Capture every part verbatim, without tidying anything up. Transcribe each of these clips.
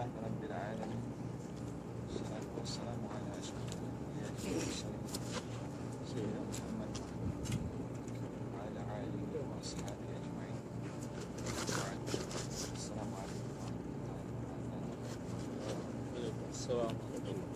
لله رب العالمين. والصلاة والسلام على أشرف الأنبياء والمرسلين سيدنا محمد وعلى آله وأصحابه أجمعين. وبعد. السلام عليكم ورحمة الله وبركاته. وعليكم السلام ورحمة الله.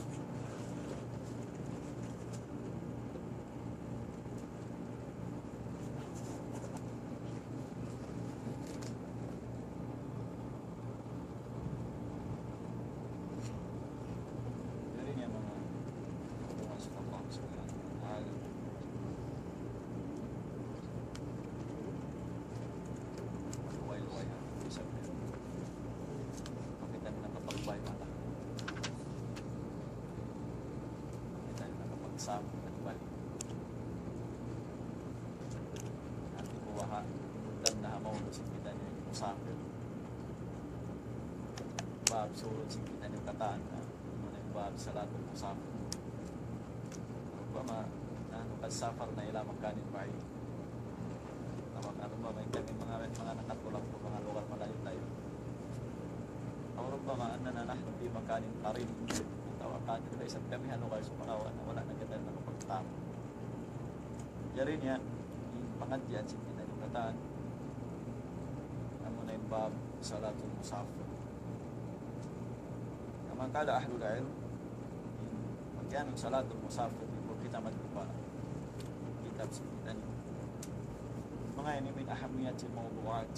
Jari niya manga, manga Allah Subhanahu wa Ta'ala. Luway-luway ha isab niya. Pakita' na kapagbay mata. Pakita' na kapagsam at balik. Hati ku baha', dan na hamaw sin kitaniyu musafir. Bab surut sin kitaniyu katan, ha? Amu na in bab salatul musafir. Rubbama, nahnu qad safarna ila makanin ba'id. Atawa kan rubbama in kami manga, manga nakatulak pa manga lugar malayu'-layu'. Aw rubbama annana nahnu fi makanin qarib. Atawa kan isab kami ha lugar sumagawa' na wala' na kita nakapagtamu. Jari niya, in pangadjian sin kitaniyu katan, amu na in bab salatul musafir. Kama qala ahlul ilm, in pag'iyanun salatul musafir, di' kita maglupa kitab sin kitaniyu. Manga ini min ahammiyatil mawdu'at.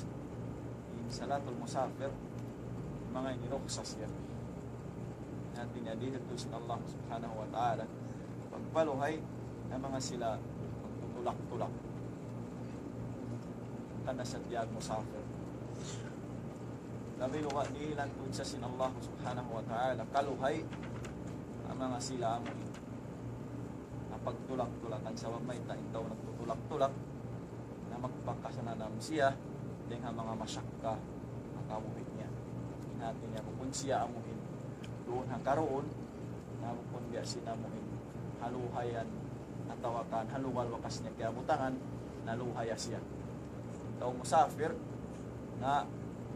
In salatul musafir, manga ini rukhsa siya. Hati niya dihil tuud sin Allah Subhanahu wa Ta'ala pagpaluhay ha manga sila magtutulak-tulak. Hangkan na siya tiyawag musafir. Labi luba' dihilan tuud siya sin Allah Subhanahu wa Ta'ala kaluhay ha manga sila amu in napagtulak-tulakan. Sabab mayta', in tau nagtutulak-tulak, na magpakasananam siya dayn ha manga masyakka ha kabuhi' niya. In hati niya bukun siya amu in duun ha karuun, na bukun biya' sin amu in ha luhayan atawa kan ha lugal bakas niya kiyabutangan, na luhaya siya. Tau musafir, na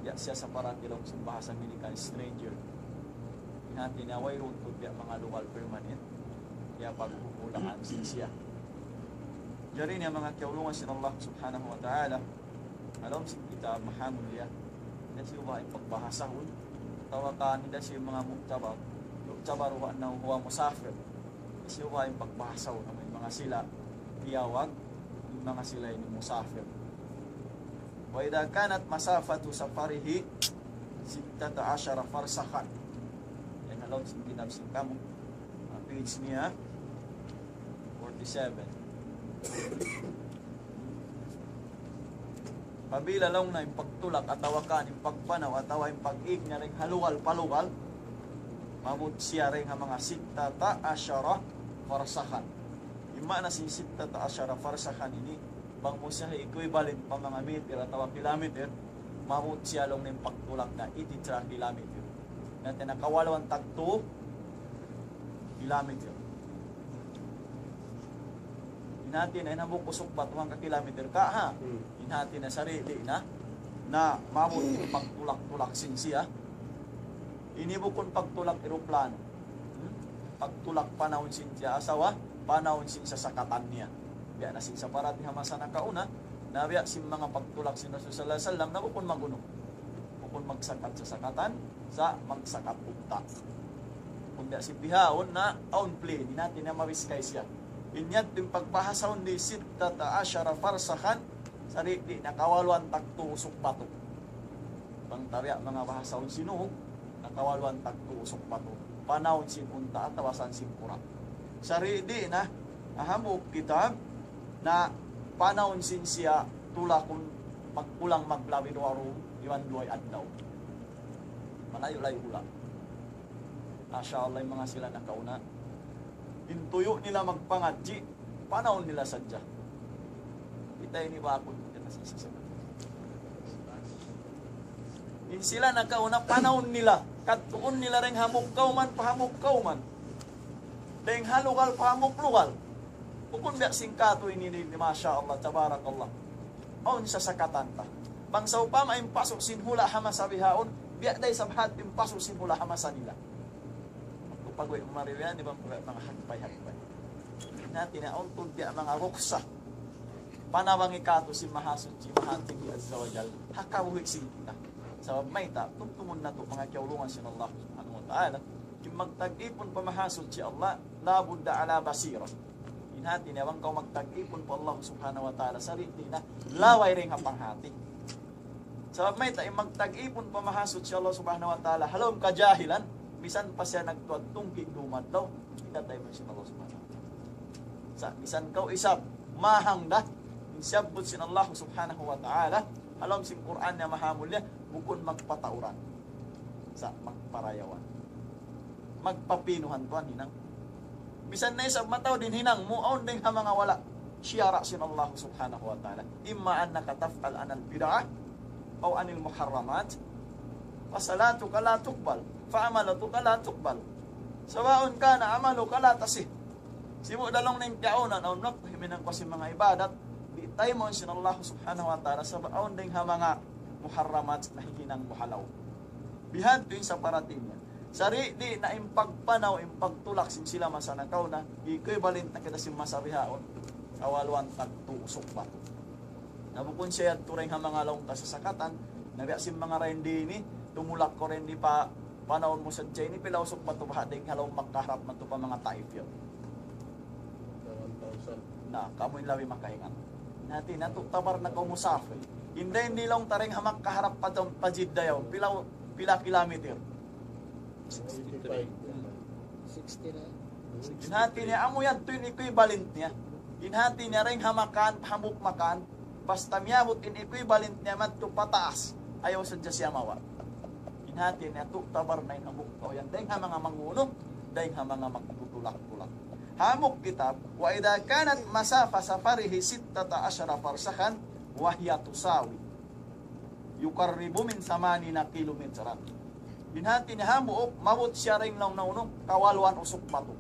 biya' siya sa parati laung sin bahasa Amerikan stranger. In hati niya wayruun tuud biya' manga lugal permanent, kiyapaghuhulaan sin siya. Jari niya manga kiyaulungan sin Allah Subhanahu wa Ta'ala, ha lawm sin kitab mahamulliya, hinda siyu baha' in pagbahasahun, atawa kan hinda siyu manga mu'tabar, yu'tabaru annahu huwa musafir. Hinda siyu baha' in pagbahasahun, amu in manga sila tiyawag, in manga sila ini musafir. وإذا كانت مسافة سفره ستة عشر فرسخا. Yan ha lawm sin kitab sin kamu. Ah, page niya, forty-seven. Apabila laung na in pagtulak atawa kan in pagpanaw atawa in pag-ig niya dayn ha lugal pa lugal, maabut siya dayn ha manga sittata asyara farsakhan. In maana sin sittata asyara farsakhan ini, bang mu siya equivalent pa manga meter atawa kilometer, maabut siya laung na in pagtulak na eighty-three kilometer. Na hati niya kawaluan tagtu kilometer. In hati niya, in hambuuk usug batu hangka kilometer ka, ha? Hmm. In hati niya sari' di' na, na maabut in pagtulak-tulak sin siya. Ini bukun pagtulak eroplano. Hmm? Pagtulak panahun sin siya asawa, panahun sin sasakatan niya. Biya' na sin sa parati ha masa nakauna, na biya' sin manga pagtulak sin Rasul sallallahu alayhi wasallam, na bukun magunu. Bukun magsakat sasakatan, sa' magsakat unta'. Bukun biya' sin bihaun na awn plane, in hati niya mabiskay siya. In yadtu in pagbahasahun di sittata asyara farsakhan, sari' di' na kawaluan tagtu usug batu. Bang ta biya' manga bahasahun sin unu, na kawaluan tagtu usug batu. Panahun sin unta' atawa san sin kura'. Sari' di' na, ha hambuuk kitab, na panahun sin siya tulakun magkulang maglabi duwa dum iban duwa adlaw. Malayu'-layu' hula'. Masha Allah, in manga sila nakauna. In tuyu' nila magpangadji', panahun nila sadja. Kita ini bakun, kita sisa-sisa. In sila nakauna, panahun nila. Kadtuun nila dayn hambuuk kawman pa hambuuk kawman. Dayn ha lugal pa hambuuk lugal. Bukun biya' sin katu' ini, ini, ini, masha Allah, tabarakallah. Awn sasakatan ta. Bang sawpama in pasu' sin hula' ha masa bihaun, Biya' da isab hati in pasu' sin hula' ha masa nila. Magtupag way mariwian, di' ba, manga hagpay-hagpay. Na, tinauntud biya' manga ruksa. Panawangi katu' sin Mahasuchi, Mahatinggi Azza wa Jal. Ha kabuhi' sin kita. Sabab mayta', tumtumun natu' manga kiyaulungan sin Allah Subhanahu wa Ta'ala. In magtag-ipun pa Mahasuchi Allah, la budda ala basira. In hati niya, bang kaw magtag-ipun pa Allah Subhanahu wa Ta'ala, sari' di' na, laway dayn ha panghati. Sabab mayta', in magtag-ipun pa Mahasuchi Allah Subhanahu wa Ta'ala, ha lawm kajahilan, misan pa siya nagtuwad tungki' dumadlaw, itatay mu sin Allah Subhanahu wa Ta'ala. Sa', misan kaw isab, mahang da, in siyabbut sin Allah Subhanahu wa Ta'ala, ha lawm sin Qur'an niya mahamulliya, bukun magpatauran. Sa', magparayawan. Magpapinuhan tuwan hinang. Misan na isab mataud in hinang mu, awn dayn ha manga wala' siyara' sin Allah Subhanahu wa Ta'ala. إما أنك تفعل عن البدعة أو عن المحرمات فصلاتك لا تقبل، فعملتك لا تقبل، سواء كان عملك لا تصح. Sibu' da laung niya in kiyaunan, awn na, huminang kaw sin manga ibadat, di' taymaun sin Allah Subhanahu wa Ta'ala, sabab awn dayn ha manga muharramat nahihinang mu ha lawm. Bihadtu in saparati niya. Sari' di' na in pagpanaw, in pagtulak sin sila masa nakauna, equivalent na kita sin masa bihaun, kawaluan tagtu usug batu. Na bukun siya yadtu dayn ha manga laung kasasakatan, na biya' sin manga dayn di ini, tumulak kaw dayn di pa, panawun mu sadja ini, pila usug batu baha' dayn ha lawm Makkah harap madtu pa manga Taif yan. Na, kamu in labi makaingat. Na hati niya tu'tabar na kaw musafir. In dayn di laung ta dayn ha Makkah harap pa, pa Jeddah yaun, pila, pila kilometer? Sixty-nine. In hati niya, amu yadtu in equivalent niya. In hati niya, dayn ha Makkah, hambuuk Makkah, basta miyabut in equivalent niya madtu pataas, ayaw sadja siya mawa'. In hati niya, tu'tabar na in hambuuk tau yan dayn ha manga mangunu, dayn ha manga magtutulak-tulak. Hambuuk kitab, وإذا كانت مسافة سفره ستة عشر فرسخا وهي تساوي يقرب من ثمانين كيلومترا. In hati niya hambuuk, maabut siya dayn laung na unu, kawaluan usug batu.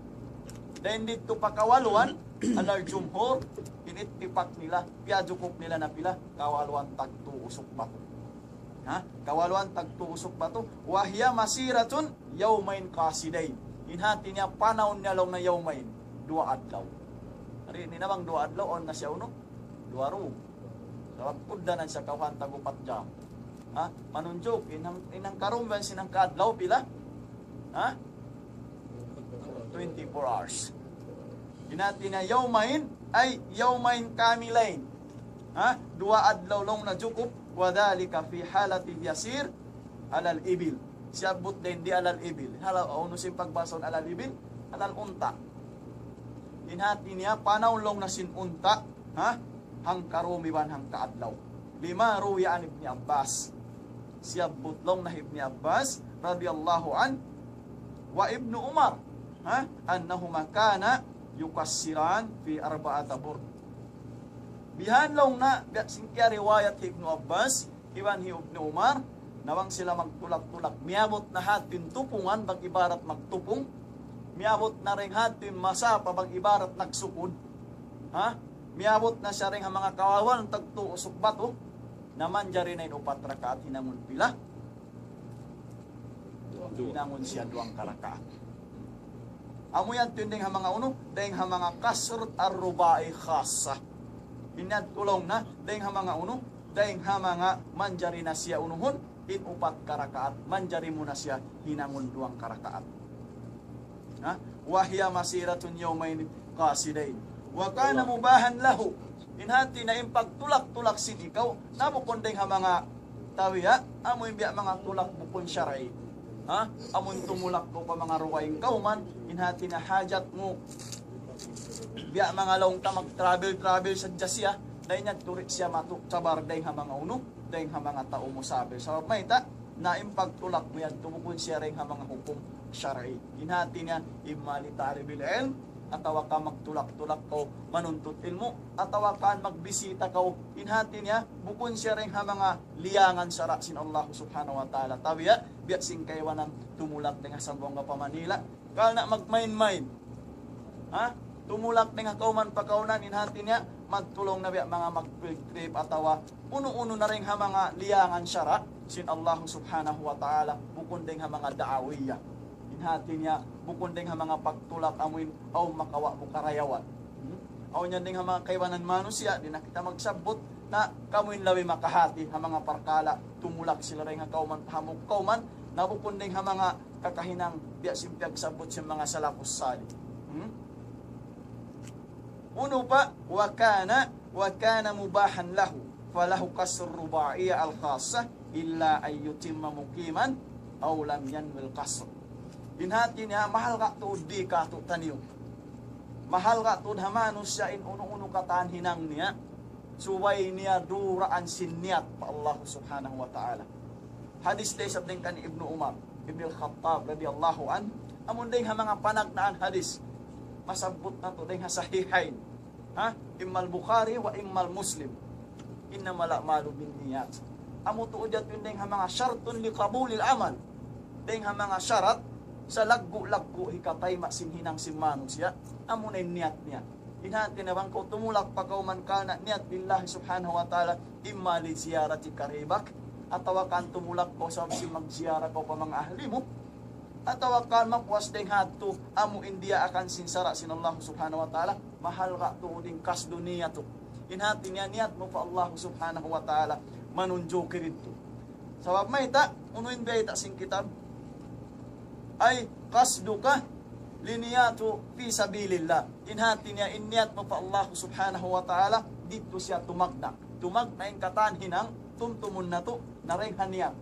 Dayn didtu pa kawaluan, ala al-jumhur, in ittifaq nila, piyajukup nila na pila, kawaluan tagtu usug batu. Ha? Kawaluan tagtu usug batu. وهي مسيرة يومين قاصدين. In hati niya panawun niya laung na yawmayn. Duwa adlaw. Di' na bang duwa adlaw, awn na siya unu? Duwa rum. Sabab kugdanan siya kawhaan tag-upat jam. Ha? Manunjuk, in hang, in hangkarum iban sin hangkaadlaw pila? Ha? Twenty-four hours. In hati niya yawmayn, ay yawmayn kamilayn. Ha? Duwa adlaw laung na jukup, وذلك في حالة اليسير على الإبل. Siyabbut dayn di ala al-ibil. Hala, unu sin pagbahasa ala al-ibil? Ala al-unta. In hati niya, panawun laung na sin unta, ha? Hangkarum iban hangkaadlaw. لما روي عن ابن عباس. Siyabbut laung na Ibni Abbas, radiyallahu anhu, وابن عمر, ha? أنهما كانا يقصران في أربعة برد. Bihan laung na, biya' sin kiyariwayat hi Ibnu Abbas, iban hi Ibnu Umar, na bang sila magtulak-tulak, miyabut na hati in tupungan, bang ibarat magtupung, miyabut na dayn hati in masafa, bang ibarat nagsukud, ha? Miyabut na siya dayn ha manga kawaluan tagtu usug batu, na manjari na in upat rakaat hinangun pila? Hinangun siya duwang karakaat. Amu yan tuud dayn ha manga unu, dayn ha manga qasr ar-ruba'i khassa. Ini tuud laung na, dayn ha manga unu, dayn ha manga manjari na siya unuhun, in upat karakaat, manjari mu na siya hinangun duwang karakaat. Ha? وهي مسيرة يومين قاصدين. وكان مباحا له. In hati na in pagtulak-tulak sin ikaw, na bukun dayn ha manga tabiya', amu in biya' manga tulak bukun shar'i. Ha? Amu in tumulak kaw pa manga dugaing kawman, in hati na hajat mu. Biya' manga laung ta mag-travel-travel sadja siya, na in yadtu di' siya matu'tabar dayn ha manga unu, dayn ha manga tau musafir. Sabab mayta', na in pagtulak mu yadtu bukun siya dayn ha manga hukum shar'i. In hati niya, imma li ta'libil ilm, atawa ka magtulak-tulak kaw manuntut ilmu', atawa ka magbisita kaw, in hati niya, bukun siya dayn ha manga liyangan sara' sin Allah Subhanahu wa Ta'ala. Tabiya', biya' sin kaibanan tumulak dayn ha Zamboanga pa Manila, karna' magmain-main. Ha? Tumulak dayn ha kawman pa kawnan, in hati niya, magtulung na biya' manga mag-field trip atawa unu-unu na dayn ha manga liyangan sara' sin Allahu Subhanahu wa Ta'ala, bukun dayn ha manga da'awiyah. In hati niya, bukun dayn ha manga pagtulak amuin awn makawa' mu karayawan. Hmm? Awn yan dayn ha manga kaibanan manusiya', di' na kita magsabbut na kamu in labi makahati ha manga parkala' tumulak sila dayn ha kawman, pahambuuk kawman, na bukun dayn ha manga kakahinang biya' sin piyagsabbut sin manga salafus salih. Hmm? Unu pa, وكان، وكان مباحا له، فله قصر الرباعية الخاصة إلا أن يتم مقيما أو لم ينو القصر. In hati niya, mahalga' tuud di katu' taniyu. Mahalga' tuud ha manusiya' in unu-unu katan hinang niya, subay niya duraan sin niyat pa Allah Subhanahu wa Ta'ala. Hadis da isab dayn kan Ibnu Umar, Ibnil Khattab radiyallahu anhu, amun dayn ha manga panagnaan hadis. Masabbut natu' dayn ha Sahihain. Ha? Imma al-Bukhari wa imma al-Muslim. إنما الأعمال بالنيات. Amu tuud yadtu in dayn ha manga شرط لقبول العمل. Dayn ha manga sharat, sa laggu'-laggu' hikatayma' sin hinang sin manusiya', amuna in niyat niya. In hati niya bang kaw tumulak pa kawman karna' niyat lillahi subhanahu wa ta'ala, imma li ziyarati qaribik, atawa kan tumulak kaw sabab sin magjiyara kaw pa manga ahli mu, atawa kan mapuas dayn ha yadtu amu in diyaakan sin sara' sin Allah subhanahu wa ta'ala, mahalga' tuud in qasdu niyat. In hati niya niyat mu pa Allah subhanahu wa ta'ala, manunjuki didtu. Sabab mayta', unu in bayta' sin kitab? أي قصدك للنية في سبيل الله. In hati niya, in niyat mu pa Allah subhanahu wa ta'ala, didtu siya tumagna'. Tumagna' in katan hinang, tumtumun natu', na dayn ha niyat.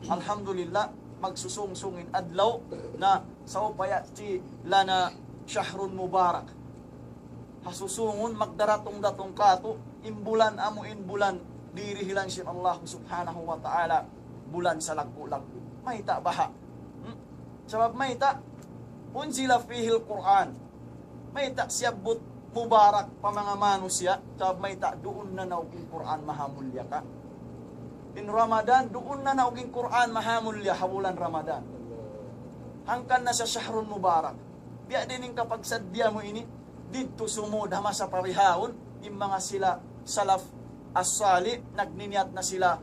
Alhamdulillah, magsusungsung in adlaw na سوف يأتي لنا شهر مبارك. Ha susungun magdaratung-datung katu', in bulan amu in bulan dirihilan sin Allah subhanahu wa ta'ala, bulan salaggu'-laggu'. Mayta' baha'? Hmm? Sabab mayta', أنزل فيه القرآن. Mayta' siyabbut mubarak pa manga manusiya', sabab mayta' duun nanaug in Qur'an mahamulliya ka. In Ramadan, duun nanaug in Qur'an mahamulliya ha bulan Ramadan. Hangkan na siya shahrun mubarak. Biya' diin in kapagsaddiya mu ini, didtu sumud ha masa pa bihaun, in manga sila salaf as-salih, nagniniyat na sila,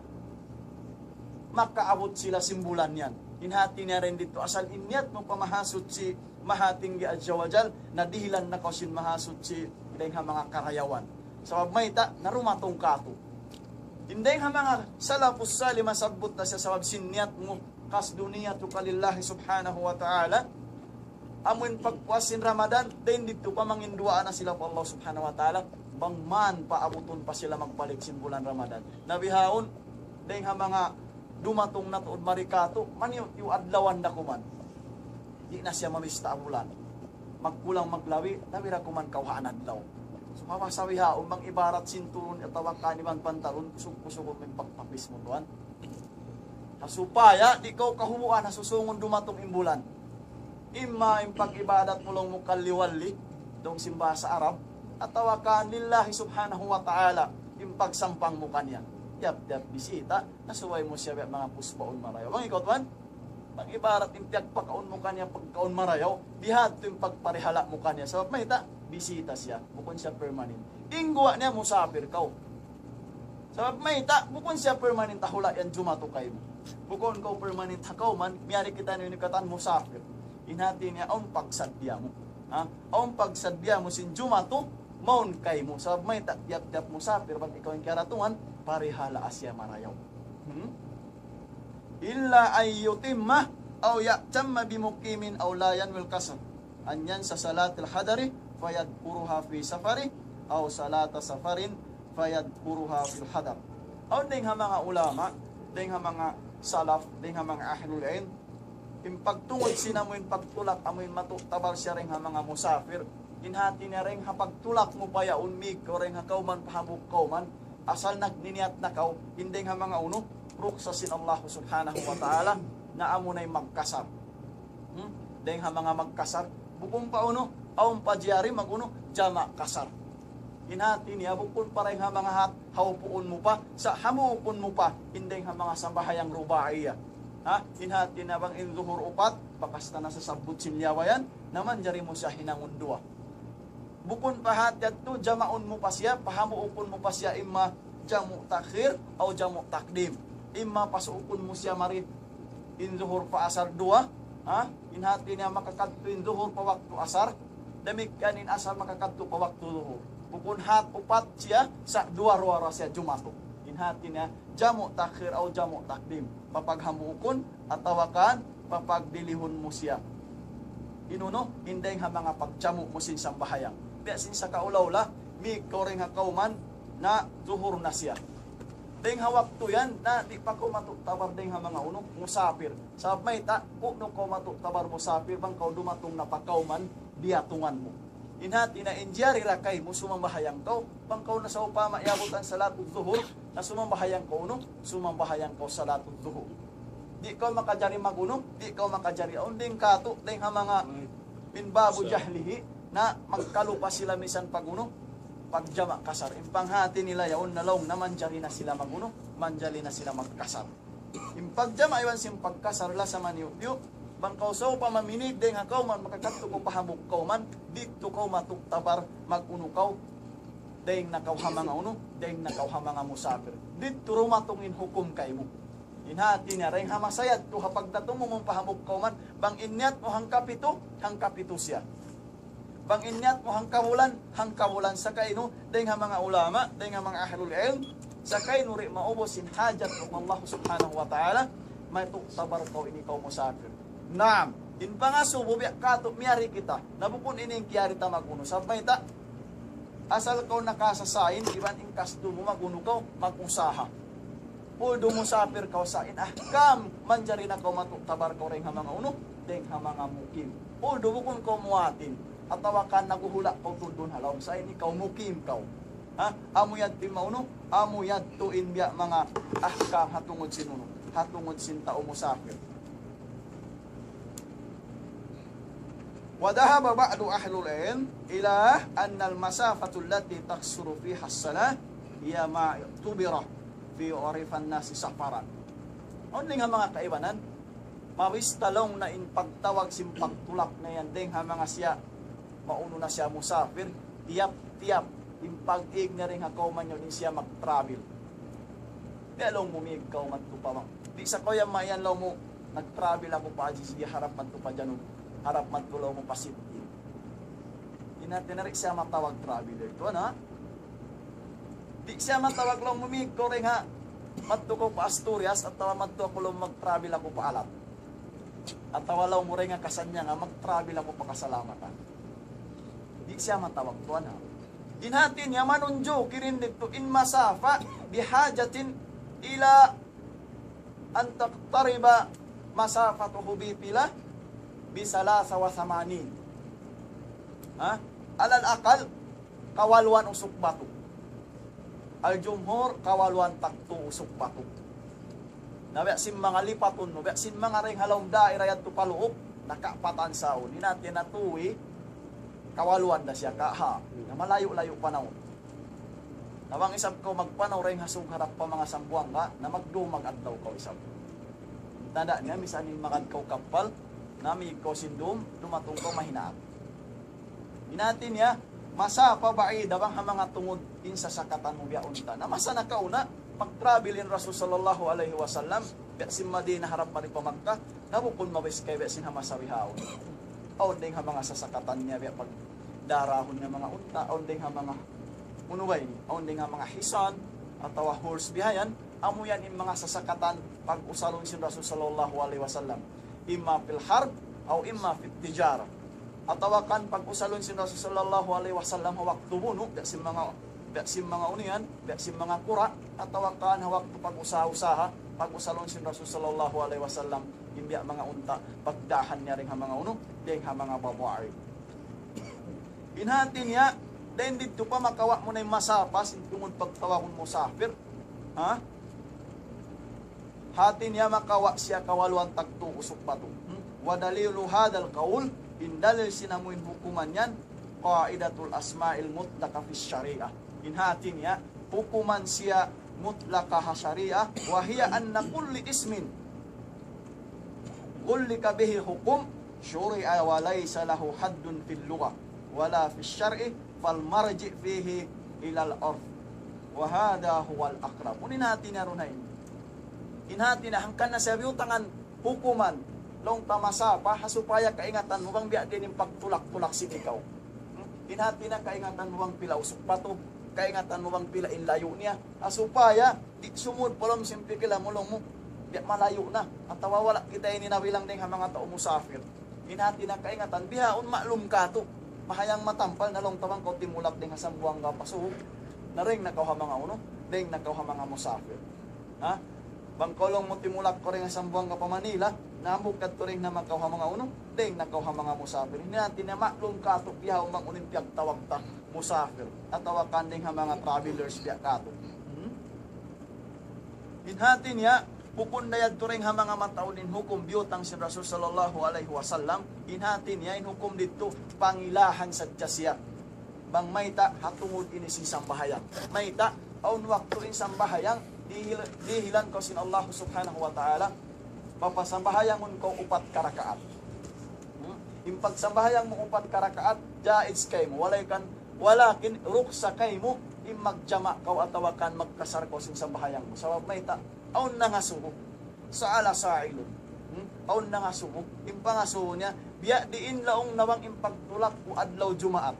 makaabut sila sin bulan yan. In hati niya dayn didtu, asal in niyat mu pa Mahasuchi, Mahatinggi Azza wa Jal, na dihilan na kaw sin Mahasuchi, dayn ha manga karayawan. Sabab mayta', na dumatung katu'. In dayn ha manga salafus salih masabbut na siya sabab sin niyat mu, قصد نيتك لله سبحانه وتعالى. Amu in pagpuas sin Ramadan, dayn didtu pa manginduwaa na sila pa Allah subhanahu wa ta'ala. Bang man paabutun pa sila magbalik sin bulan Ramadan. Na bihaun, dayn ha manga dumatung na tuud mari katu', maniyu-tiyu adlawan da kuman. Di' na siya mamista bulan. Magkulang maglabi, labi da kuman kawhaan adlaw. So, hawa sa bihaun, bang ibarat sinturun, atawa kan iban pantalon, kusug-kusug in pagtapis mu tuwan. Ha supaya di' kaw kahubuan ha susungun dumatung in bulan. Imma in pag-ibadat mu laung mu kalliwalli, dayn sin bahasa Arab, atawa kan lillahi subhanahu wa ta'ala, in pagsampang mu kaniya. Tiyap-tiyap bisita, na subay mu siya biya' manga puspaun marayaw. Bang ikaw tuwan, bang ibarat in piyagpakaun mu kaniya pagkaun marayaw, bihadtu in pagparihala' mu kaniya. Sabab mayta', bisita siya, bukun siya permanent. In guwa' niya musafir kaw. Sabab mayta', bukun siya permanent ha hula' yan jumatu kaymu. Bukun kaw permanent ha kawman, miyari kita ini katan musafir. In hati niya, awn pagsaddiya mu. Ha? Awn pagsaddiya mu sin jumatu, mawn kaymu. Sabab mayta', tiyap-tiyap musafir, bang ikaw in kiyaratungan, parihalaa siya marayaw. Hmm? إلا أن يتم أو يأتم بمقيم أو لا ينوي القصر. أن ينسى صلاة الحضر فيذكرها في سفره، أو صلاة سفر فيذكرها في الحضر. Awn dayn ha manga ulama, dayn ha manga salaf, dayn ha manga ahlul ilm, in pagtungud sin amu in pagtulak amu in matu'tabar siya dayn ha manga musafir. In hati niya dayn ha pagtulak mu pa yaun, mīg kaw dayn ha kawman pa hambuuk kawman, asal nagniniyat na kaw, in dayn ha manga unu, ruksa sin Allah subhanahu wa ta'ala, na amu na in magkasar. Hmm? Dayn ha manga magkasar, bukun pa unu, awn pa jari mag-unu, jama' kasar. In hati niya, bukun pa dayn ha manga hat, hawpuun mu pa, sa' hambuukun mu pa, in dayn ha manga sambahayang rubaiya. Ha? In hati niya bang in zuhur upat, bakas ta na sasabbut sin liyawa yan, na manjari mu siya hinangun duwa. Bukun pa hati yadtu, jamaun mu pa siya, pahambuukun mu pa siya, imma jamu takhir, aw jamu takdim. Imma pasuukun mu siya mari in zuhur pa asar duwa, ha? In hati niya makakadtu in zuhur pa waktu asar, damikkiyan in asar makakadtu pa waktu zuhur. Bukun hat upat siya, sa' duwa-ruwa ra siya jumatu. In hati niya, jamu takhir aw jamu takdim. Papaghambuukun, atawa kan, papagdilihun mu siya. In unu, in dayng ha manga pagjamu mu sin sambahayang. Biya' sin sakaula-ula, mīg kaw dayng ha kawman, na zuhur na siya. Dayng ha waktu yan, na di' pa kaw matu'tabar dayng ha manga unu, musapir. Sabab mayta', ku'nu kaw matu'tabar musapir, bang kaw dumatung na pa kawman, diyatungan mu. In hati niya in jari ra kaymu sumambahayang kaw, bang kaw na sawpama iyabutan salatul zuhur, na sumambahayang kaw unu, sumambahayang kaw salatul zuhur. Di' kaw makajari mag-unu, di' kaw makajari. Awn dayng katu', dayng ha manga min babu jahlihi, na magkalupa sila misan pag-unu, pagjama' kasar. In panghati nila yaun na laung na manjari na sila mag-unu, manjari na sila magkasar. In pagjama' iban sin pagkasar lasa maniyu'-tiyu', bang kaw sawpama mīg dayng ha kawman, makakadtu kaw pa hambuuk kawman, didtu kaw matu'tabar, mag-unu kaw, dayng na kaw ha manga unu, dayng na kaw ha manga musapir. Didtu dumatung in hukum kaymu. In hati niya, dayng ha masa yadtu ha pagdatung mu pa hambuuk kawman, bang in niyat mu hangkapitu, hangkapitu siya. Bang in niyat mu hangkabulan, hangkabulan. Sakainu, dayng ha manga ulama, dayng ha manga ahlul ilm, sakainu di' maubus in hajat mu Allah subhanahu wa ta'ala, matu'tabar kaw ini kaw musapir. Naam, in pangasubu biya' katu' miyari kita, na bukun ini in kiyari ta mag-unu. Sabab mayta', asal kaw nakasasain, iban in kasdu mu mag-unu kaw, mag-usaha. Although musapir kaw, sa' in ahkam, manjari na kaw matu'tabar kaw dayng ha manga unu, dayng ha manga mukim. Although bukun kaw muwatin, atawa kan naguhula' kaw tudlun ha lawm, sa' in ikaw mukim kaw. Ha? Amu yadtu in maunu, amu yadtu in biya' manga ahkam ha tungud sin unu, ha tungud sin tau musapir. وذهب بعض أهل العلم إلى أن المسافة التي تقصر فيها الصلاة هي ما اعتبر في عرف الناس سفرا. Awn dayng ha manga kaibanan, mabista laung na in pagtawag sin pagtulak na yan, dayng ha manga siya, maunu na siya musafir, tiyap-tiyap, in pag-ig na dayng ha kawman yaun in siya mag-travel. Di' laung mu mīg kaw madtu pa ma-, di' sa kaw yan mayan laung mu, nag-travel aku pa Aziziah, harap madtu pa Janub, harap madtu laung mu pa Sitti. Di' na, di' na di' siya matawag traveler. Tuwan, ha? Di' siya matawag laung mu mīg kaw dayng ha, madtu kaw pa Asturias, atawa madtu aku laung mag-travel aku pa Alat. Atawa laung mu dayng ha Kasanyangan, mag-travel aku pa Kasalamatan. Di' siya matawag tuwan, ha? In hati niya manunjuki didtu in masafa بحاجة إلى أن تقترب مسافته بفلة بثلاثة وثمانين. Ha? على الأقل, kawaluan usuk batu. Al-jumhur, kawaluan tagtu usuk batu. Na biya' sin manga lipatun mu, biya' sin manga dayng ha lawm daira yadtu pa luup, nakaapatan saun. In hati niya tuwi, kawaluan da siya ka, ha. Na malayu'-layu' panaw. Na bang isab kaw magpanaw dayng ha sug harap pa manga Sambuwangga, na magdum mag-adlaw kaw isab. Tanda' niya, misan in magad kaw kappal, na mīg kaw sin dum, dumatung kaw mahinaat. In hati niya, masafa ba'ida bang ha manga tungud in sasakatan mu biya' unta. Na masa nakauna, mag-travel in Rasul sallallahu alayhi wasallam, biya' sin Madinah harap mari pa Makkah, na bukun mabis kay biya' sin ha masa bihaun. Awn dayng ha manga sasakatan niya biya' pagdarahun niya manga unta, awn dayng ha manga unu ba ini, awn dayng ha manga hisan, atawa horse bihayan, amu yan in manga sasakatan pag-usalun sin Rasul sallallahu alayhi wasallam. إما في الحرب أو إما في التجارة. Atawa kan pag-usalun sin Rasul sallallahu alayhi wasallam ha waktu bunu', biya' sin manga, biya' sin manga unu yan, biya' sin manga kura', atawa kan ha waktu pag-usaha-usaha, pag-usalun sin Rasul sallallahu alayhi wasallam, in biya' manga unta, pagdahan niya dayng ha manga unu, dayng ha manga babai. In hati niya, dayn didtu pa makawa' mu na in masafa, sin tungud pagtawagun musafir. Ha? Hati niya makawa' siya kawaluan tagtu usuk batu. Hmm? ودليل هذا القول, in dalil sin amu in hukuman yan, قاعدة الأسماء المطلقة في الشريعة. In hati niya, hukuman siya mutlaka ha sharia, وهي أن كل اسم علق به حكم شرع وليس له حد في اللغة ولا في الشرع فالمرجع فيه إلى العرف وهذا هو الأقرب. Unu in hati niya duun ha ini? In hati niya hangkan na siya biyutangan hukuman, laung ta masapa, ha supaya kaingatan mu bang biya' diin in pagtulak-tulak sin ikaw. Hmm? In hati niya kaingatan mu bang pila usug batu, kaingatan mu bang pila in layu' niya, ha supaya di' sumud pa lawm sin pikilan mu laung mu, biya' malayu' na, atawa wala' kita ini nabilang dayn ha manga tau musafir. In hati niya kaingatan, bihaun maklum katu'. Mahayang matampal na laung ta bang kaw timulak dayn ha Sambuwanga pa Sug, na dayn na kaw ha manga unu, dayn na kaw ha manga musafir. Ha? Bang kaw laung mu timulak kaw dayn ha Sambuwanga pa Manila, na hambuuk kadtu dayn na kaw ha manga unu, dayn na kaw ha manga musafir. In hati niya maklum katu', bihaun bang unu in piyagtawag ta musafir, atawa kan dayn ha manga travelers biya' katu'. Hmm? In hati niya, bukun da yadtu dayn ha manga mataud in hukum biyutang sin Rasul sallallahu alayhi wasallam, in hati niya, in hukum didtu, pangilahan sadja siya. Bang mayta', ha tungud ini sin sambahayang. Mayta', awn waktu in sambahayang, dihil-, dihilan kaw sin Allah subhanahu wa ta'ala, papasambahayangun kaw upat ka rakaat. Hmm? In pagsambahayang mu upat ka rakaat, jaiz kaymu. Walay kan, walakin ruksa kaymu, in magjama' kaw atawa kan magkasar kaw sin sambahayang mu. Sabab mayta', awn nangasubu. سأل سائل. Hmm? Awn nangasubu. In pangasubu niya, biya' diin laung niya bang in pagtulak ku adlaw Jumaat.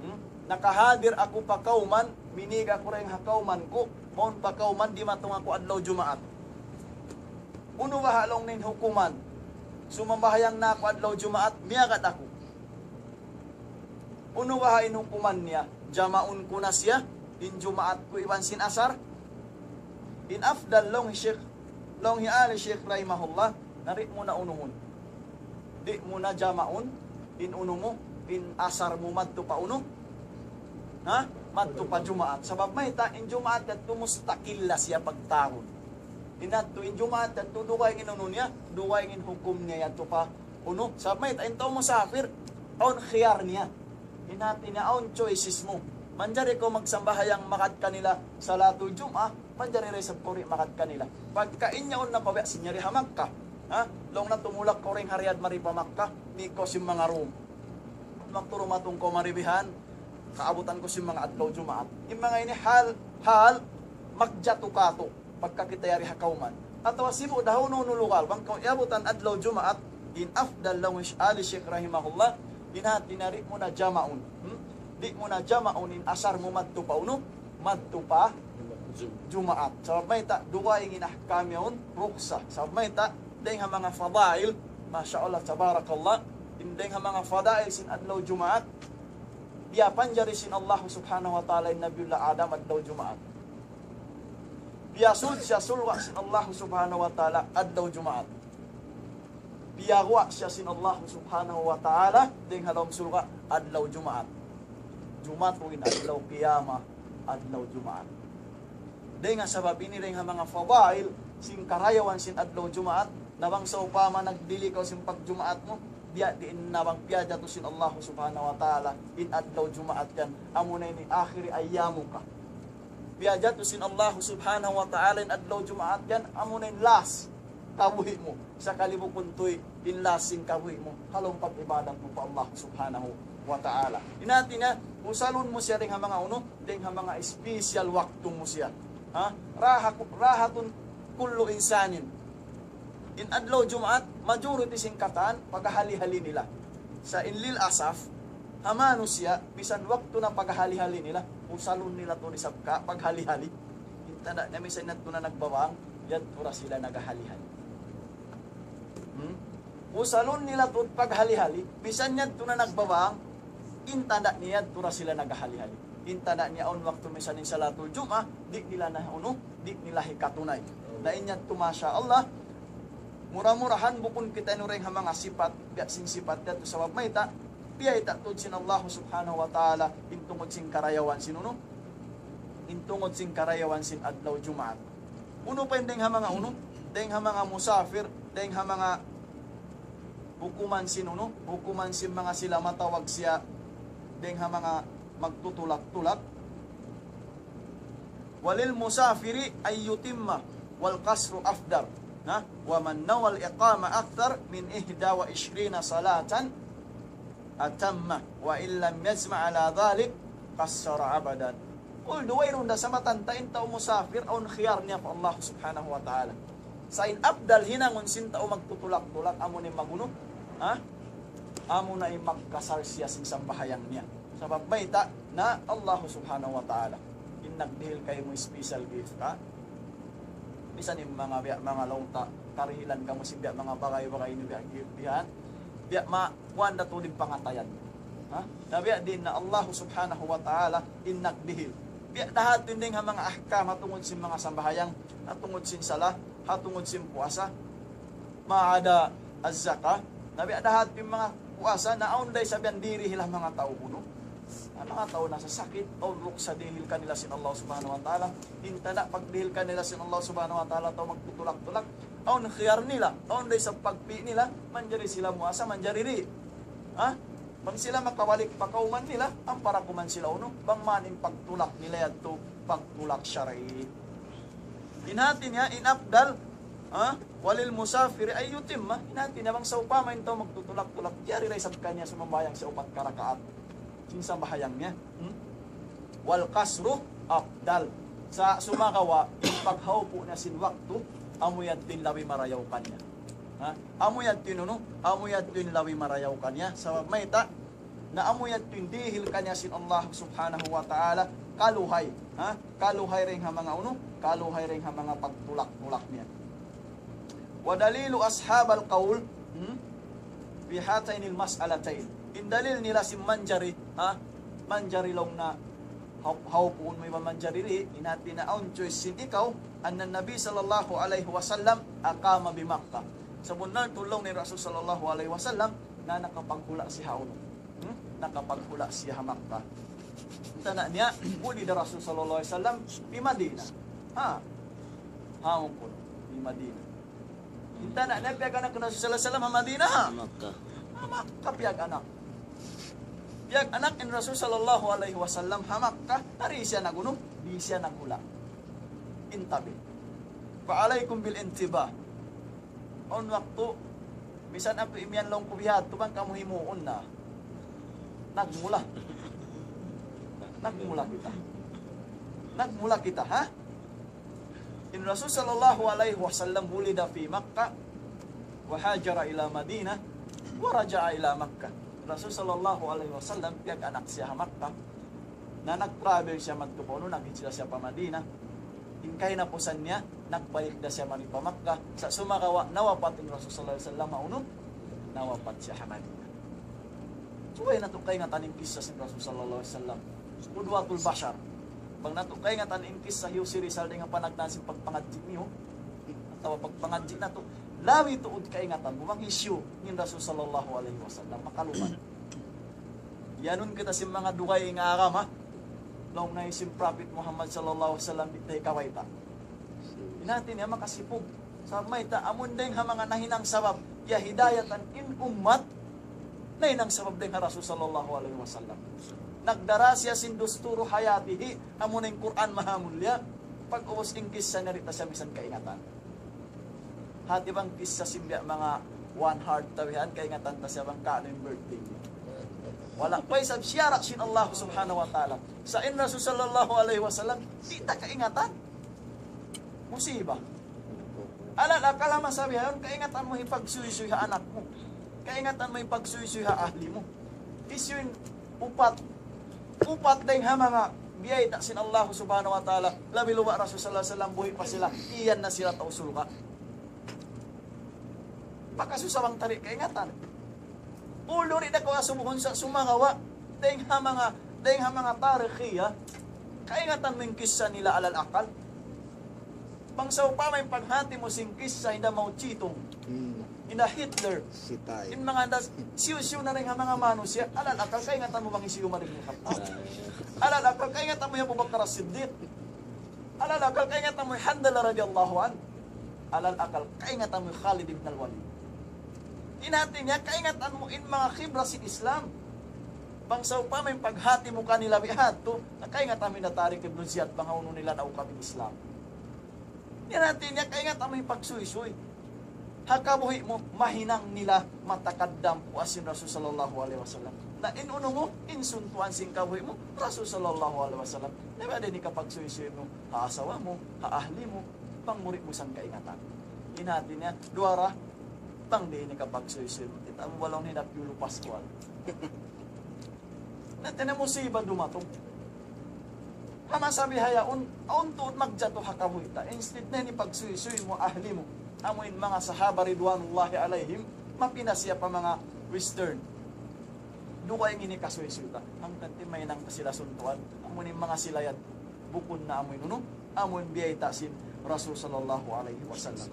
Hmm? Nakahadir aku pa kawman, minīg aku dayn ha kawman ku, mawn pa kawman, dimatung aku adlaw Jumaat. Unu baha' laung niya in hukuman? Sumambahayang na aku adlaw Jumaat, miyagad aku. Unu baha' in hukuman niya? Jamaun ku na siya, in Jumaat ku iban sin Asar. In afdal laung hi Sheikh, laung hi Ali Sheikh rahimahullah, na di' mu na unuhun. Di' mu na jamaun, in unu mu, in Asar mu madtu pa unu. Ha? Madtu pa Jumaat. Sabab mayta', in Jumaat yadtu mustakilla siya pagtawagun. In yadtu, in Jumaat yadtu, dugaing in unu niya, dugaing in hukum niya yadtu pa unu. Sabab mayta', in tau musafir, awn khiyar niya. In hati niya, awn choices mu. Manjari kaw magsambahayang magad kanila Salatul Jum'ah, manjari da isab kaw di' magad kanila. Pagka in yaun na kaw biya' sin yari ha Makkah. Ha? Laung na tumulak kaw dayn ha Riyadh mari pa Makkah, mīg kaw sin manga room. Magturumatung kaw mari bihan, kaabutan kaw sin manga adlaw Jumaat. In manga ini hal, hal, magjatu katu', pagka kita yari ha kawman. Atawa sibu' da ha unu-unu lugal, bang kaw iyabutan adlaw Jumaat, in afdal laung hi Ali Sheikh rahimahullah, in hati niya di' mu na jamaun. Hmm? Di' mu na jamaun in Asar mu madtu pa unu, madtu pa Jumaat. Sabab mayta', dugaing in ahkam yaun, ruksa. Sabab mayta', dayn ha manga fadail, masha Allah, tabarakallah, in dayn ha manga fadail sin adlaw Jumaat, piyapanjari sin Allah subhanahu wa ta'ala in Nabiullah Adam adlaw Jumaat. Piyasud siya surga' sin Allah subhanahu wa ta'ala adlaw Jumaat. Piyaguwa' siya sin Allah subhanahu wa ta'ala dayn ha lawm surga' adlaw Jumaat. Jumatu in adlaw qiyamah adlaw Jumaat. Dayn ha sabab ini, dayn ha manga fadail sin karayawan sin adlaw Jumaat, na bang sawpama nagdihil kaw sin pagjumaat mu, biya' diin na bang piyajatu sin Allah subhanahu wa ta'ala in adlaw Jumaat yan, amuna ini akhiri ayyamuka. Piyajatu sin Allah subhanahu wa ta'ala in adlaw Jumaat yan, amuna in last kabuhi' mu. Sakali bukun tuud in last sin kabuhi' mu, ha lawm pag-ibadat mu pa Allah subhanahu wa ta'ala. In hati niya, usalun mu siya dayn ha manga unu, dayn ha manga special waktu mu siya. Ha? Raha-, rahatun kullu insanin. In adlaw Jumaat, majority sin katan, paghali-hali nila. Sa' in lil asaf, ha manusiya', misan waktu na paghali-hali nila, usalun nila tuud isab ka, paghali-hali. In tanda' niya misan yadtu na nagbabang, yadtu da sila naghahali-hali. Hmm? Usalun nila tuud paghali-hali, misan yadtu na nagbabang, in tanda' niya yadtu da sila naghahali-hali. In tanda' niya awn waktu misan in Salatul Jum'ah, di' nila na unu, di' nila hikatunay. Na in yadtu, masha Allah, mura-murahan bukun kita ini dayn ha manga sipat, biya' sin sipat yadtu sabab mayta', piyayta' tuud sin Allah subhanahu wa ta'ala, in tungud sin karayawan sin unu, in tungud sin karayawan sin adlaw Jumaat. Unu pa in dayn ha manga unu, dayn ha manga musafir, dayn ha manga hukuman sin unu, hukuman sin manga sila matawag siya, dayn ha manga magtutulak-tulak. وللمسافر أن يتم والقصر أفضل. Ha? ومن نوى الإقامة أكثر من إحدى وعشرين صلاة أتمه، وإن لم يجمع على ذلك قصر أبدا. Although wayruun da sa matanta' in tau musafir, awn khiyar niya pa Allah subhanahu wa ta'ala. Sa' in afdal hinangun sin tau magtutulak-tulak, amu na in magunu, ha? Amu na in magkasal siya sin sambahayang niya. Sabab mayta', na Allah subhanahu wa ta'ala in nagdihil kaymu special gift, ha? Misan in manga biya', manga laung ta, karihilan kamu sin biya' manga bagay-bagay ini biya' gift biya' yan. Biya' ma, kuwan da tuud in pangatayan. Ha? Na biya' diin na Allah subhanahu wa ta'ala in nagdihil. Biya' da ha tuud in dayn ha manga ahkam, ha tungud sin manga sambahayang, ha tungud sin sala, ha tungud sin puasa. ما عدا الزكاة. Na biya' da ha tuud in manga puasa, na awn da isab yan dihil ha manga tau unu. Na manga tau nasasakit, awn ruksa dihil kanila sin Allah subhanahu wa ta'ala. In tanda' pagdihil kanila sin Allah subhanahu wa ta'ala, tau magtutulak-tulak. Awn khiyar nila, awn da isab pagpi' nila, manjari sila muasa, manjari di'. Ha? Bang sila makabalik pa kawman nila, ampa da kuman sila unu, bang man in pagtulak nila yadtu, pagtulak shar'i. In hati niya, in afdal, ha? وللمسافر أن يتم. In hati niya, bang sawpama in tau magtutulak-tulak, jari da isab kaniya sumambahayang siya upat ka rakaat sin sambahayang niya. Hmm? والقصر أفضل. Sa' sumagawa', in paghaupu' niya sin waktu, amu yadtu in labi marayaw kaniya. Ha? Amu yadtu in unu, amu yadtu in labi marayaw kaniya. Sabab mayta', na amu yadtu in dihil kaniya sin Allah subhanahu wa ta'ala, kaluhay. Ha? Kaluhay dayn ha manga unu, kaluhay dayn ha manga pagtulak-tulak niya. ودليل أصحاب القول، hmm? في هاتين المسألتين. In dalil nila sin manjari, ha? Manjari laung na, hau-, haupuun mu iban manjari di', in hati na awn choice sin ikaw, أن النبي صلى الله عليه وسلم أقام بمكة. Sabunnal tuud laung niya in Rasul sallallahu alayhi wasallam, na nakapaghula' siya ha unu. Hmm? Nakapaghula' siya ha Makkah. Tanda' niya, ولد الرسول صلى الله عليه وسلم بمدينة. Ha? Ha, unu? Di Madina. In tanda' niya, piyag-anak in Rasul sallallahu alayhi wasallam ha Madina, ha? Makkah. Ha Makkah piyag-anak. Piyag-anak in Rasul sallallahu alayhi wasallam ha Makkah, na di' siya nag-unu, di' siya naghula'. Intabi. فعليكم بالانتباه. Awn waktu, misan aku imiyan laung ku biya' hādtu bang kamu himuun na. Nagmula. Nagmula kita. Nagmula kita, ha? In Rasul sallallahu alayhi wasallam ولد في مكة وهاجر إلى مدينة ورجع إلى مكة. Rasul sallallahu alayhi wasallam piyag-anak siya ha Makkah. Na nag-travel siya madtu pa unu, naghijra siya pa Madina. In kahinapusan niya, nagbalik da siya mari pa Makkah. Sa' sumagawa', nawapat in Rasul sallallahu alayhi wasallam ha unu, nawapat siya ha Madina. Subay natu' kaingatan in kissa sin Rasul sallallahu alayhi wasallam. Qudwatul bashar. Bang natu' kaingatan in kissa hi Jose Rizal dayn ha panagnaan sin pagpangadji' niyu, atawa pagpangadji' natu', labi tuud kaingatan mu bang hisiyu in Rasul sallallahu alayhi wasallam, makaluman. Iyanun kita sin manga dugaing agama, laung niya sin Prophet Muhammad sallallahu alayhi wasallam, di' ta hikabayta'. In hati niya makasipug. Sabab mayta', amun dayng ha manga nahinang sabab, ya hidayatan in ummat, nahinang sabab dayng ha Rasul sallallahu alayhi wasallam. Nagdara siya sin dusturu hayatihi, amuna in Qur'an mahamulliya, pag-ubus in kissa niya di' ta siya misan kaingatan. Hati bang kissa sin biya' manga one heart tawihan, kaingatan ta siya bang kaunu in birthday niya. Wala' pa isab siyara' sin Allah subhanahu wa ta'ala. Sa' in Rasul sallallahu alayhi wasallam, di' ta kaingatan. Musiba. Alal akal ha masa bihaun, kaingatan mu hipagsuysuy ha anak mu. Kaingatan mu hipagsuysuy ha ahli mu. Hisiyu in upat, upat dayng ha manga biyayta' sin Allah subhanahu wa ta'ala, labi luba' Rasul sallallahu alayhi wasallam, buhi' pa sila, iyan na sila tau surga'. Pakasusa bang ta di' kaingatan. Although di' da kaw asubuhun sa' sumagawa', dayng ha manga, dayng ha manga tarikhiya, kaingatan mu in kissa nila alal akal. Bang sawpama in paghati mu sin kissa hinda Mao Zedong, hmm, hinda Hitler, Stalin, in manga das, siyu-siyu na dayng ha manga manusiya', alal akal kaingatan mu bang hisiyu Umar ibn Khattab. Alal akal kaingatan mu hi Abu Bakar As-Siddiq. Alal akal kaingatan mu hi Hanzalah radiyallahu anhu. Alal akal kaingatan mu hi Khalid ibn al-Walid. In hati niya, kaingatan mu in manga khibra sin Islam. Bang sawpama in paghati mu kanila biya' hādtu, na kaingatan mu hinda Tariq ibn Ziyad, bang hawnu nila naukab in Islam. In hati niya, kaingatan mu hipagsuysuy. ha kabuhi' mu, mahinang nila matakaddam puas sin Rasul sallallahu alayhi wasallam. Na in unu mu, in suntuan sin kabuhi' mu, Rasul sallallahu alayhi wasallam. Na biya' diin in kapagsuysuy mu, ha asawa mu, ha ahli mu, bang muri' mu sangka ingatan. In hati niya, duwa ra, bang diin in kapagsuysuy mu. Kita' mu ba laung hinap yulu Pascual. Na, hati niya musiba dumatung. Ha masa bihaun, awn tuud magjatu ha kabuhi' ta. Instead na ini pagsuysuy mu ahli mu. Amu in manga sahaba ridwanullahi alayhim, mapinda siya pa manga western. Dugaing ini kasuysuy ta. Hangkan ti mahinang ta sila suntuan. Amu in manga sila yan. Bukun na amu in unu, amu in biyayta' sin Rasul sallallahu alayhi wasallam.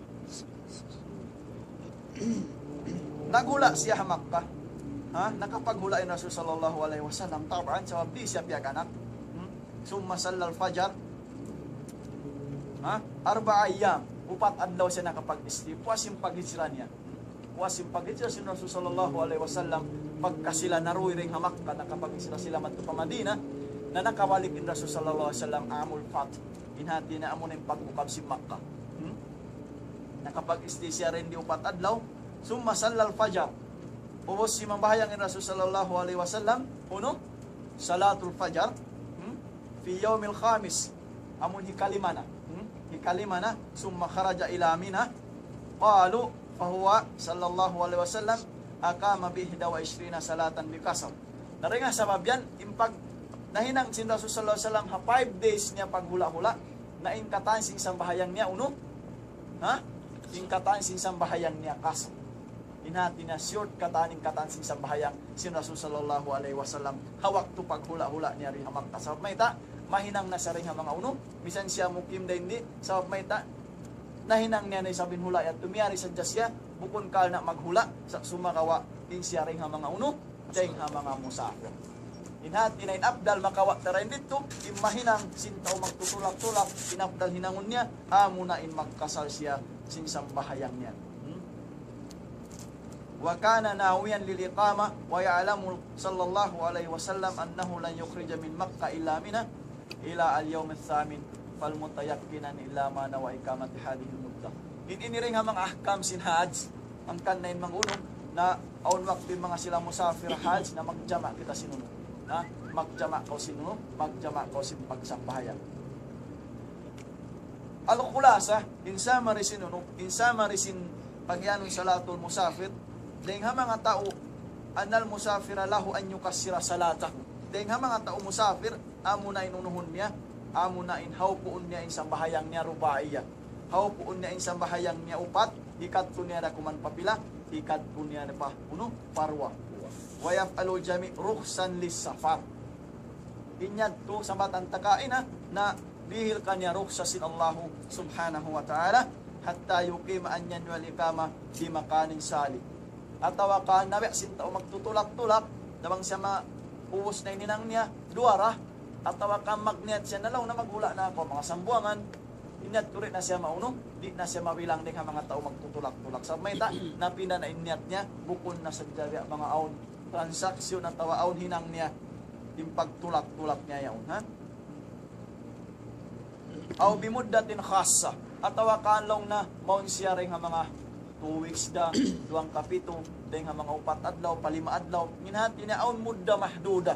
Naghula' siya ha Makkah. Ha? Nakapaghula' in Rasul sallallahu alayhi wasallam. Taban, sabab di' siya piyag-anak. Hmm? ثم صلى الفجر. Ha? أربع أيام. Upat adlaw siya nakapag-isti. Puas in paghijra niya. Puas in paghijra sin Rasul sallallahu alayhi wasallam. Pagka sila naruy dayn ha Makkah, nakapag-hijra sila madtu pa Madinah. Na nakabalik in Rasul sallallahu alayhi wasallam عام الفتح. In hati niya amu na in pag-ukab sin Makkah. Hmm? Nakapag-isti siya dayn di upat adlaw. ثم صلى الفجر. Ubus simambahayang in Rasul sallallahu alayhi wasallam, unu? Salatul Fajar. Hmm? في يوم الخامس. Amun hikalima na. Hmm? Hikalima na. ثم خرج إلى منى. قالوا فهو صلى الله عليه وسلم أقام بإحدى وعشرين صلاة بقصر. Na dayn ha sabab yan, in pag nahinang sin Rasul sallallahu alayhi wasallam, ha five days niya paghula'-hula', na in katan sin sambahayang niya, unu? Ha? In katan sin sambahayang niya, qasr. In hati niya short katan in katan sin sambahayang sin Rasul sallallahu alayhi wasallam ha waktu paghula'-hula' niya dayn ha Makkah. Sabab mayta', mahinang na siya dayn ha manga unu, misan siya mukim da in di, sabab mayta', nahinang niya na isab in hula' yadtu, miyari sadja siya, bukun karna' maghula', sa' sumagawa' in siya dayn ha manga unu, dayn ha manga musafir. In hati niya in afdal makawa' ta dayn didtu, in mahinang sin tau magtutulak-tulak, in afdal hinangun niya, amuna in magkasar siya sin sambahayang niya. Hmm? وكان ناويا للإقامة ويعلم صلى الله عليه وسلم أنه لن يخرج من مكة إلى منى إلى اليوم الثامن فليتيقن إلا ما نوى إقامة هذه المدة. In ini dayn ha manga ahkam sin hajj, hangkan na in manga unu, na awn waktu in manga sila musafir hajj, na magjama' kita sin unu. Na magjama' kaw sin unu, magjama' kaw sin pagsambahayang. Al-khulasa, in summary sin unu, in summary sin pagyanun salatul musafir, dayn ha manga tau, أن المسافر له أن يقصر صلاته. Dayn ha manga tau musafir, amuna in unuhun niya, amuna in hawpuun niya in sambahayang niya rubaiya. Hawpuun niya in sambahayang niya upat, hikadtu niya da kuman pa pila, hikadtu niya da pa unu, pa duwa. ويفعل الجميع رخصا للسفر. In yadtu sambatan ta kaina, na dihil kaniya rukhsa sin Allahu subhanahu wa ta'ala, حتى يقيم أن ينوي الإقامة بمكان صالح. Atawa ka nabi' sin tau magtutulak-tulak, na bang siya maubus na in hinang niya, duwa ra, atawa ka magniyat siya na laung na maghula' na aku manga sambuwangan, in yadtu di' na siya maunu, di' na siya mabilang dayn ha manga tau magtutulak-tulak. Sabab mayta', napinda na in niyat niya, bukun na sadja biya' manga awn transaksyon atawa awn hinang niya, in pagtulak-tulak niya yaun, ha? أو بمدة خاصة. Atawa ka laung na, mawn siya dayn ha manga two weeks da, duwang kapitu, dayn ha manga upat adlaw, pa lima adlaw. In hati niya awn mudda mahduda.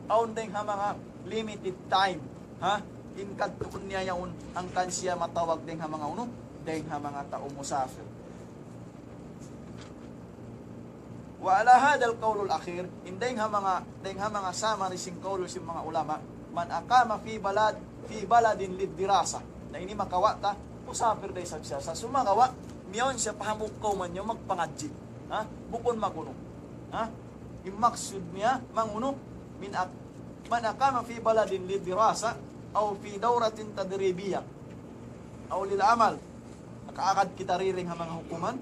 Awn dayn ha manga limited time. Ha? In kadtuun niya yaun, hangkan siya matawag dayn ha manga unu, dayn ha manga tau musafir. وعلى هذا القول الأخير, in dayn ha manga, dayn ha manga summary sin kaul sin manga ulama, من أقام في بلد، في بلد للدراسة. Na ini makawa' ta, musafir da isab siya. Sa' sumagawa', miyawn siya pa hambuuk kawman niya magpangadji'. Ha? Bukun magunu. Ha? In maksud niya, mangunu, من أق-، من أقام في بلد للدراسة أو في دورة تدريبية أو للعمل. Nakaagad kita didtu ha manga hukuman.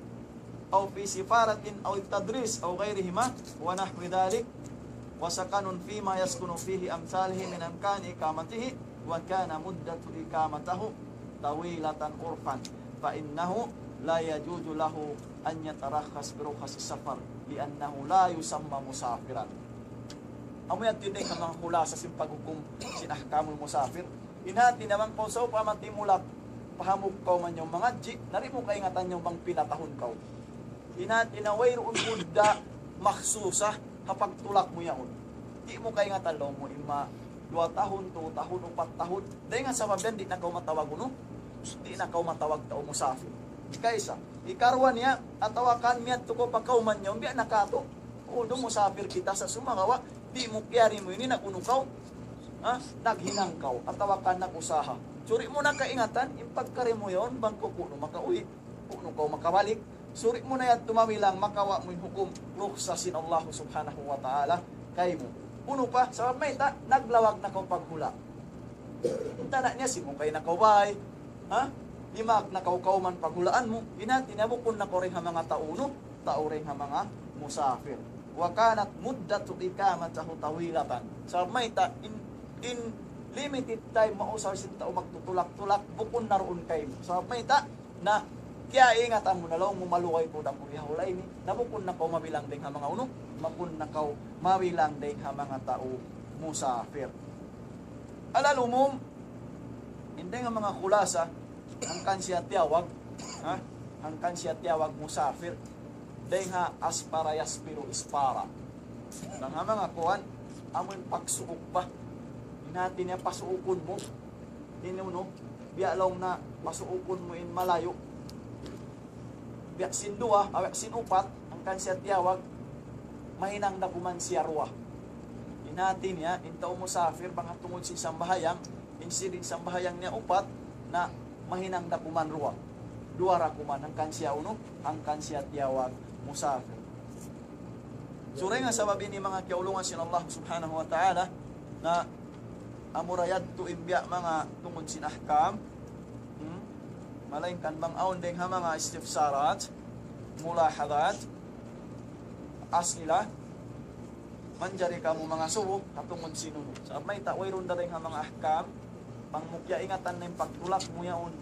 أو في سفارة أو التدريس أو غيرهما ونحو ذلك، وسكن فيما يسكن فيه أمثاله من أمكان إقامته، وكان مدة إقامته طويلة عرفا، فإنه لا يجوز له أن يترخص برخص السفر، لأنه لا يسمى مسافرا. Amu yan in dayn ha manga khulasa sin paghukum sin ahkamul musafir. In hati niya bang kaw sawpama timulak, Pahamug kaw man yaun mangadji', na di' mu kaingatan yaun bang pila tahun kaw. Inat ina wayruun mudda makhsusa ha pagtulak mu yaun. Di' mu kaingatan laung mu imma duwa tahun, tū tahun, upat tahun. Dayn ha sabab yan, di' na kaw matawag unu, di' na kaw matawag tau musafir. Ikaisa, ikaruwa niya, atawa kan miyadtu kaw pa kawman niya, biya' na katu', unu, musafir kita sa' sumagawa', di' mu kiyari mu ini nag-unu kaw, ha? Naghinang kaw, atawa kan nag-usaha. Suri mu na kaingatan, in pagkari mu yaun, bang ku kunu makauwi, kunu kaw makabalik. Suri mu na yadtu mabilang, makawa' mu in hukum, ruksa sin Allah subhanahu wa ta'ala kaymu. Unu pa, sabab mayta', naglawag na kaw paghula'. Tana' niya, simukay na kaw bay, ha? Dimag na kaw kawman paghulaan mu, inati niya bukun na kaw dayn ha manga tau unu, tau dayn ha manga musafir. وكانت مدة إقامته طويلة. Sabab mayta', in, in limited time mausal sin tau magtutulak-tulak, bukun na duun kaymu. Sabab mayta', na kiyaingatan mu na laung mu malugay kaw dayn ha hula' ini, na bukun na kaw mabilang dayn ha manga unu, bukun na kaw mabilang dayn ha manga tau musafir. Alal umum, in dayn ha manga khulasa, hangkan siya tiyawag, ha? Hangkan siya tiyawag musafir, dayn ha aspara yasfiru isfara. Dayn ha manga kuwan, amu in pagsuuk ba. Inati niya pasuukun mu, in unu, biya' laung na pasuukun mu in malayu'. Biya' sin duwa, aw biya' sin upat, hangkan siya tiyawag, mahinang da kuman siya ruwa. Inati niya, in tau musafir, bang ha tungud sin sambahayang, in sin sambahayang niya upat, na mahinang da kuman ruwa. Duwa ra kuman, hangkan siya unu, hangkan siya tiyawag musafir. Suri nga sabab ini manga kiyaulungan sin Allah subhanahu wa ta'ala, na amura yadtu in biya' manga tungud sin ahkam, hmm? Malaingkan bang awn dayn ha manga istifsarat, mulahadat, asila, manjari kamu mangasubu, ha tungud sin unu. Sabab mayta' wayruun da dayn ha manga ahkam, bang mu kiyaingatan na in pagtulak mu yaun.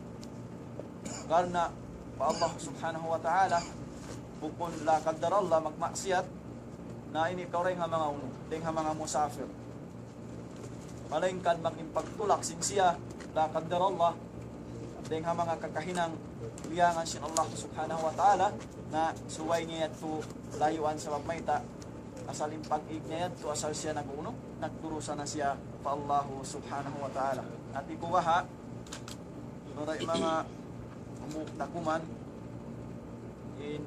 Karna' pa Allah subhanahu wa ta'ala, bukun la qaddar Allah magmaksiyat, na ini kaw dayn ha manga unu, dayn ha manga musafir. Malaingkan bang in pagtulak sin siya, la qaddar Allah, dayn ha manga kakahinang liyangan sin Allah subhanahu wa ta'ala, na subay niya yadtu layuan sabab mayta', asal in pag-ig niya yadtu, asal siya nag-unu, nagdurusa na siya pa Allah subhanahu wa ta'ala. Ati ku baha', Mura in manga umuk na kuman in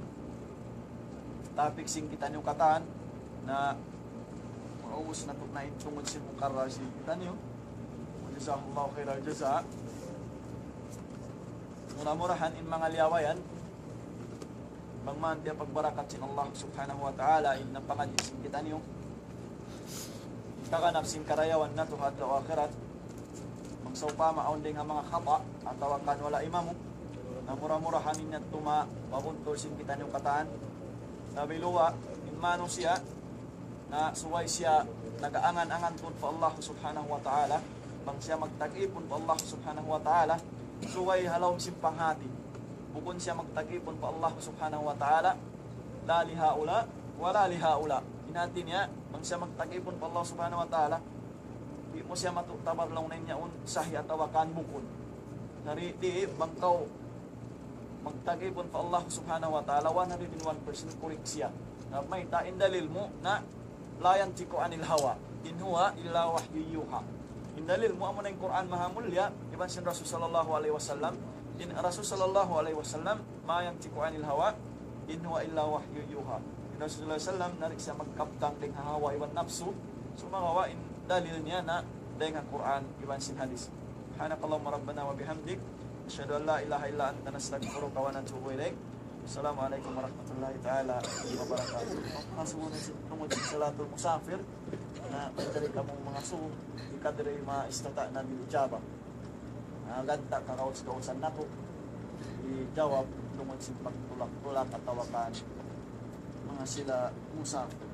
topic sin kitaniyu katan na maubus natu' na in tungud sin mukarrar sin kitaniyu. وجزاه الله خير الجزاء. Mura-murahan in manga liyawayan, bang man biya' pagbarakat sin Allah subhanahu wa ta'ala in napangadji' sin kitaniyu. Kaganap sin karayawan natu' ha adlaw akhirat. Bang sawpama awn dayn ha manga khata', atawa kan wala' imamu, na mura-murahan in yadtu ma-, mabuntul sin kitaniyu katan. Sabi luwa, in manusiya', na subay siya nag-aangan-angan tuud pa Allah subhanahu wa ta'ala. Bang siya magtag-ipun pa Allah subhanahu wa ta'ala, subay ha lawm sin panghati. Bukun siya magtag-ipun pa Allah subhanahu wa ta'ala, la li haula, wa la li haula. In hati niya, bang siya magtag-ipun pa Allah subhanahu wa ta'ala, di' mu siya matu'tabar laung niya yaun sahih atawa kan bukun. Dari di' bang kaw magtag-ipun pa Allah subhanahu wa ta'ala, one hundred and one percent correct siya. Na mayta', in dalil mu na لا ينطق عن الهوى إن هو إلا وحي يوحى. In dalil mu amuna in Qur'an maha mulia, iban sin Rasul sallallahu alayhi wasallam. In Rasul sallallahu alayhi wasallam, ما ينطق عن الهوى إن هو إلا وحي يوحى. In Rasul sallallahu alayhi wasallam, di' siya magkabtang dayn ha hawa iban napsu. Sumagawa' in dalil niya na dayn ha Qur'an iban sin hadith. سبحانك اللهم ربنا وبحمدك، نشهد أن لا إله إلا أنت، نستغفرك ونتوب إليك. السلام عليكم ورحمة الله تعالى وبركاته. Mangasubu na sin tungud sin salatul musafir, na manjari kamu mangasubu, بقدر ما استطعنا بالإجابة. Na ganta' kagaus-gausan natu' hijawab tungud sin pagtulak-tulak atawa kan manga sila musafir.